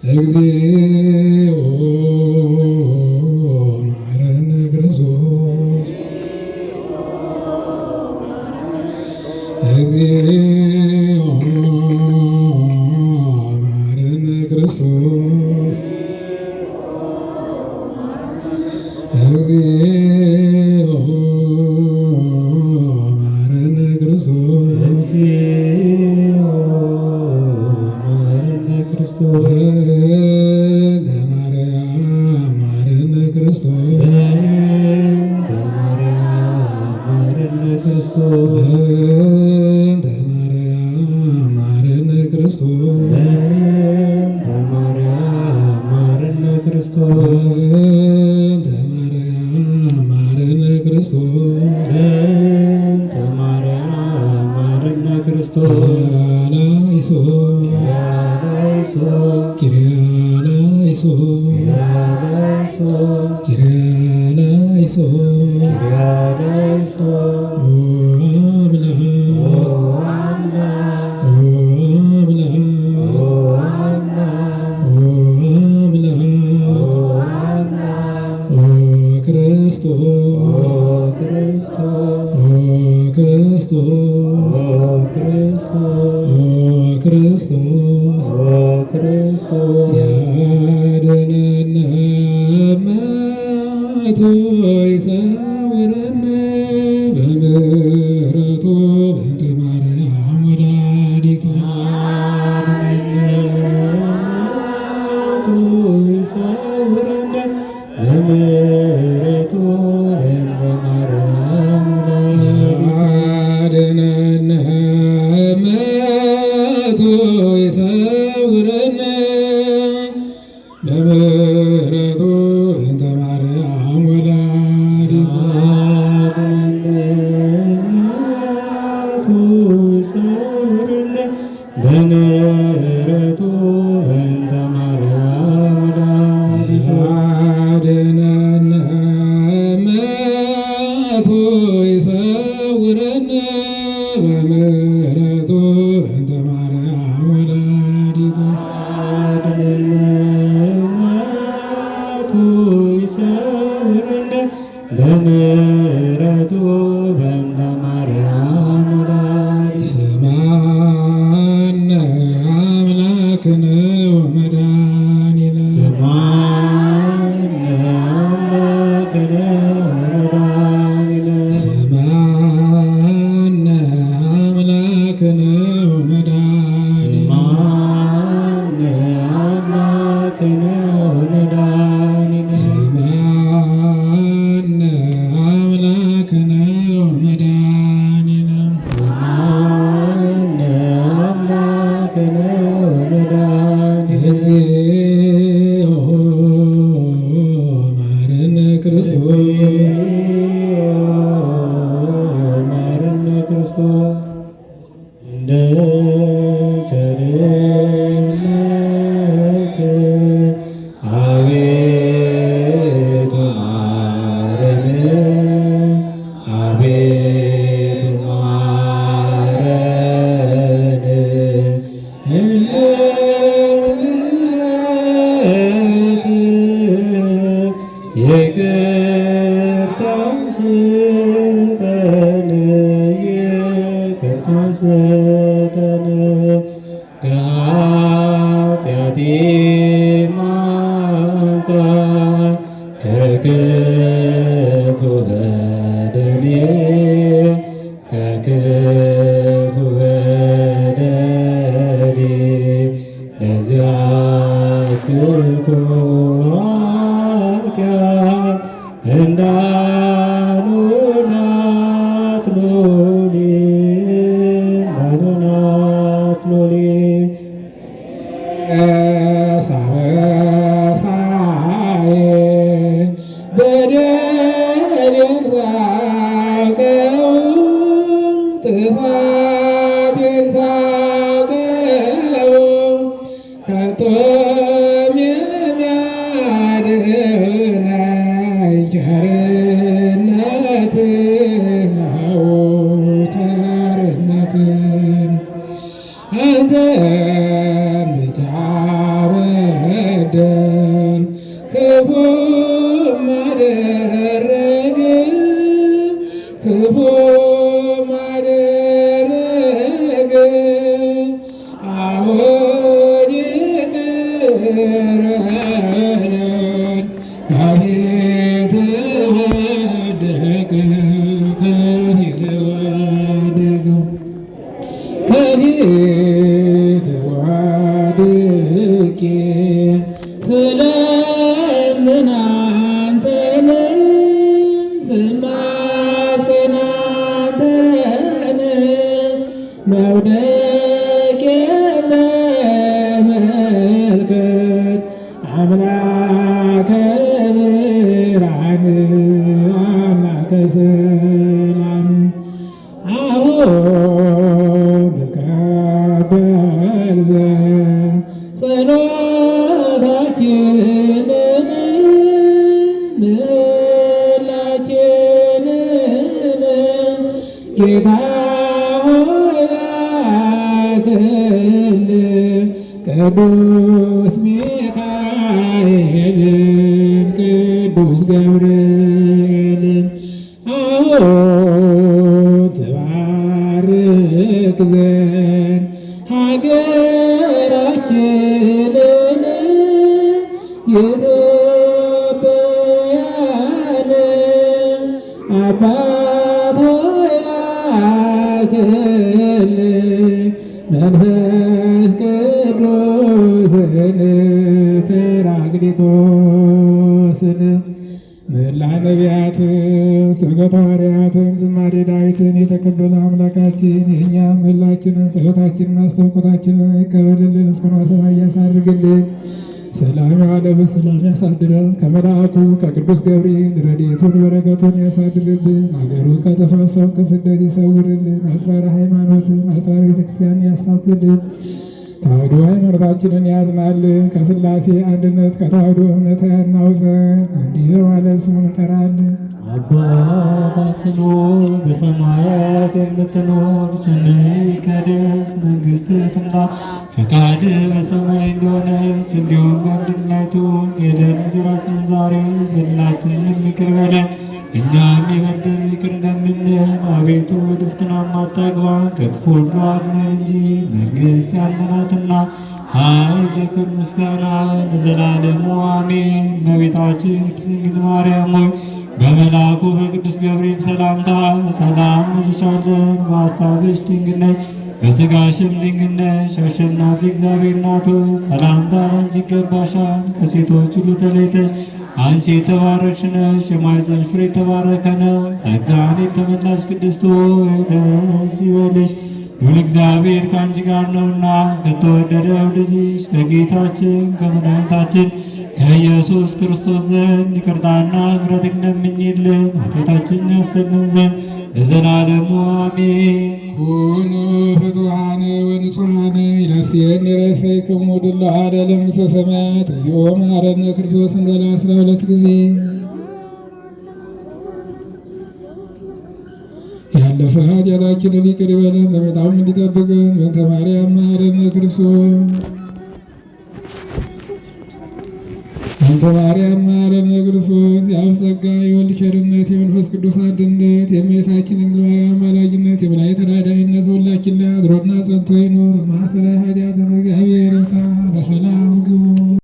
እግዚኦ መሐረነ ክርስቶስ እግዚኦ መሐረነ ክርስቶስ እግዚኦ መሐረነ ክርስቶስ እግዚኦ መሐረነ ክርስቶስ በእንተ ማርያም መሐረነ ክርስቶስ በእንተ ማርያም መሐረነ ክርስቶስ በእንተ ማርያም መሐረነ ክርስቶስ በእንተ ማርያም መሐረነ ክርስቶስ በእንተ ማርያም መሐረነ ክርስቶስ በእንተ ማርያም መሐረነ ክርስቶስ ኪርያ ላይሶን ኪርያ ላይሶን ኪርያ ላይሶን ኪርያ ላይሶን ኪርያ ላይሶን ኪርያ ላይሶን ኦ አምላክ ኦ አምላክ ኦ አምላክ ኦ አምላክ ኦ አምላክ ኦ አምላክ ኦ ክርስቶስ ኦ ክርስቶስ ኦ ክርስቶስ ኦ ክርስቶስ ኦ ክርስቶስ ኦ ክርስቶስ ያድነነ መዓቱ ይሰውረነ በምሕረቱ በእንተ ማርያም ወላዲቱ ያድነነ መዓቱ ይሰውረነ በምሕረቱ በእንተ ማርያም ወላዲቱ ያድነነ መዓቱ ይሰውረነ በምሕረቱ በእንተ ማርያም ወላዲቱ ያድነነ መዓቱ ይሰውረነ በምሕረቱ በእንተ ማርያም ወላዲቱ ያድነነ መዓቱ ይሰውረነ በምሕረቱ በእንተ ማርያም ወላዲቱ ያድነነ መዓቱ ይሰውረነ በምሕረቱ በእንተ ማርያም ወላዲቱ ስማነ አምላክነ ወመድኃኒነ ስማነ አምላክነ ወመድኃኒነ ስማነ አምላክነ ወመድኃኒነ ስማነ አምላክነ ወመድኃኒነ ስማነ አምላክነ ወመድኃኒነ ስማነ አምላክነ ወመድኃኒነ እግዚኦ መሐረነ ክርስቶስ እግዚኦ መሐረነ ክርስቶስ እንደ ቸርነትህ አቤቱ ማረን፣ አቤቱ ማረን። እንደ ምሕረትህ ይቅርታን ስጠን፣ ይቅርታን ስጠን። ከኃጢአቴ ማንጻት ከክፉ በደሌ ከክፉ በደሌ ለዚያች ክፉ ኃጢአት እንዳልሆናት ሎሌ እንዳልሆናት ሎሌ ሳበሳዬን በደሌን ሳውቀው ጥፋቴን ሳውቀው ከቶም የሚያድነኝ ቸርነትህ ነው ቸርነትህ ነው። አንተን ብቻ በለን። ከፊትህ ወደቅሁ፣ ከፊትህ ወደቅሁ፣ ከፊትህ ወድቄ ስለምን አንተን፣ ስማጸን አንተን፣ መውደቄን ተመልከት፣ አምላከ ብርሃን፣ አምላከ ሰላም። አሁን ተቀበል ዘንድ ጸሎታችንን፣ ምህላችንን፣ ጌታ ሆይ ላክልን ቅዱስ ሚካኤልን፣ ቅዱስ ገብርኤልን። አሁን ትባርክ ዘንድ ሀገራችንን ኢትዮጵያን፣ አባት ሆይ ላክልን መንፈስ ቅዱስን፣ ጰራቅሊጦስን። ምህላ ነቢያትን፣ ስብከተ ሐዋርያትን፣ ዝማሬ ዳዊትን የተቀበለ አምላካችን የእኛ ምህላችንን፣ ጸሎታችንን፣ አስተብቆታችንን ይቀበልልን፣ እስከ ሰማይ ያሳርግልን። ሰላም የዋለ በሰላም ያሳድረን። ከመልአኩ ከቅዱስ ገብርኤል ረድኤቱን በረከቱን ያሳድርብን። አገሩን ከጥፋት፣ ሰውን ከስደት ይሰውርልን። አጽራረ ሃይማኖትን፣ አጽራረ ቤተክርስቲያን ያስታክልን። ተዋሕዶ ሃይማኖታችንን ያጽናልን። ከሥላሴ አንድነት ከተዋሕዶ እምነት ያናውዘን። እንዲህ በማለት ስሙን እንጠራለን። አባታችን ሆይ፣ በሰማያት የምትኖር፣ ስምህ ይቀደስ፣ መንግሥትህ ትምጣ፣ ፈቃድህ በሰማይ እንደሆነች እንዲሁም በምድር ላይ ትሁን። የዕለት እንጀራችንን ዛሬ፣ በደላችንን ይቅር በለን እኛም የበደሉንን ይቅር እንደምንል። አቤቱ ወደ ፈተና አታግባን፣ ከክፉ ሁሉ አድነን እንጂ መንግሥት ያንተ ናትና፣ ኃይል፣ ክብር፣ ምስጋና ለዘላለሙ አሜን። እመቤታችን ቅድስት ድንግል ማርያም ሆይ፣ በመልአኩ በቅዱስ ገብርኤል ሰላምታ ሰላም እንልሻለን። በሐሳብሽ ድንግል ነሽ፣ በሥጋሽም ድንግል ነሽ። አሸናፊ እግዚአብሔር እናት ሆይ፣ ሰላምታ ላንቺ ይገባሻል። ከሴቶች ሁሉ ተለይተሽ አንቺ የተባረክሽ ነሽ፣ የማኅፀንሽ ፍሬ የተባረከ ነው። ጸጋን የተመላሽ ቅድስት ሆይ፣ ደስ ይበልሽ፣ ልዑል እግዚአብሔር ከአንቺ ጋር ነውና፣ ከተወደደው ልጅሽ ከጌታችን ከመድኃኒታችን ከኢየሱስ ክርስቶስ ዘንድ ይቅርታና ምሕረትን ለምኚልን፣ ኃጢአታችንን ያስተሰርይልን ዘንድ ለዘላለሙ አሜን። ኩኑ ፍቱሐነ ወንጹሐነ ይረስየኒ ረሰይክሙ ድሉዓነ ለመንግሥተ ሰማያት። እግዚኦ መሐረነ ክርስቶስ እንበል 12 ጊዜ። ያለፈ ኃጢአታችንን ይቅር ይበለን፣ በመጣውም እንዲጠብቀን። በእንተ ማርያም መሐረነ ክርስቶስ፣ በእንተ ማርያም መሐረነ ክርስቶስ። የአብ ጸጋ፣ የወልድ ቸርነት፣ የመንፈስ ቅዱስ አንድነት